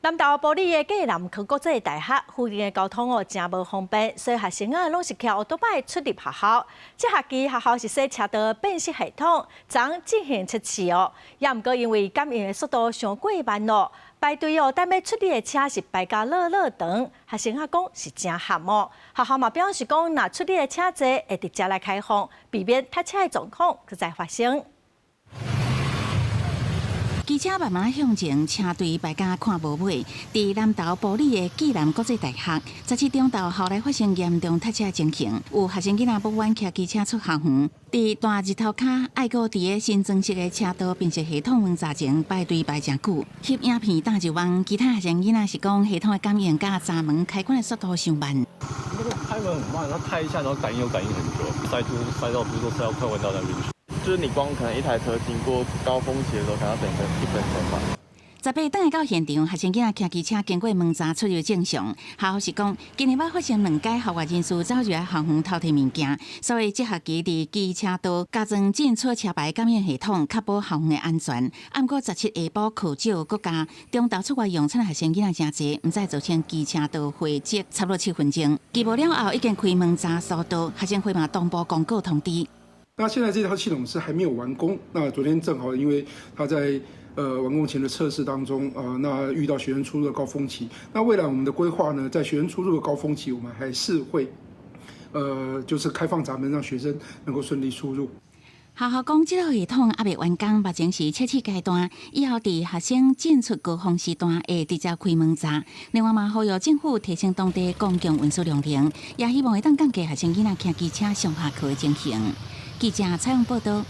南投埔里的暨南科國際大學附近的交通哦，誠無方便，所以學生啊攏是騎歐多擺出入學校。這學期學校是設車道辨識系統，昨進行測試哦。也毋過因為感應的速度傷過慢咯，排隊哦，等欲出入的車是排甲落落長，學生仔講是誠譀哦。學校嘛表示講，若出入的車濟，會直接來開放，避免塞車的狀況閣再發生。機車慢慢向前，車隊排甲看無尾。佇南投埔里的暨南國際大學，17中晝後來發生嚴重塞車情形，有學生囡仔不願騎機車出校園，佇大日頭跤，愛閣佇个新裝設的車道辨識系統門閘前排隊排誠久，翕影片打入網。其他學生囡仔是講系統的感應佮閘門開關的速度傷慢。那個開門很慢，它開一下，然後感應又感應很久，塞住塞到不是說塞到快彎到那邊去。就是你光可能一台車經過高峰期的時候，可能要等個1分鐘吧。18轉來到現場，學生囡仔騎機車經過門閘出入正常。校方是講，今年捌發生兩擺校外人士走入來校園偷提物件，所以這學期佇機車道加裝進出車牌感應系統，確保校園的安全。毋過17下晡課少，閣加中晝出外用餐的學生囡仔誠濟，毋知造成機車道匯集差不多7分鐘。機無了後已經開門閘疏導，學生會嘛同步公告通知。那現在這套系統是還沒有完工。那昨天正好因為他在完工前的測試當中，那遇到學生出入的高峰期。那未來我們的規劃呢，在學生出入的高峰期，我們還是會就是開放閘門，讓學生能夠順利出入。學校講，這套系統猶未完工，目前是測試階段，以後佇學生進出高峰時段會直接開門閘。另外嘛，呼籲政府提升當地公共運輸量能，也希望會當降低學生囡仔騎機車上下課的情形。記者採訪報道。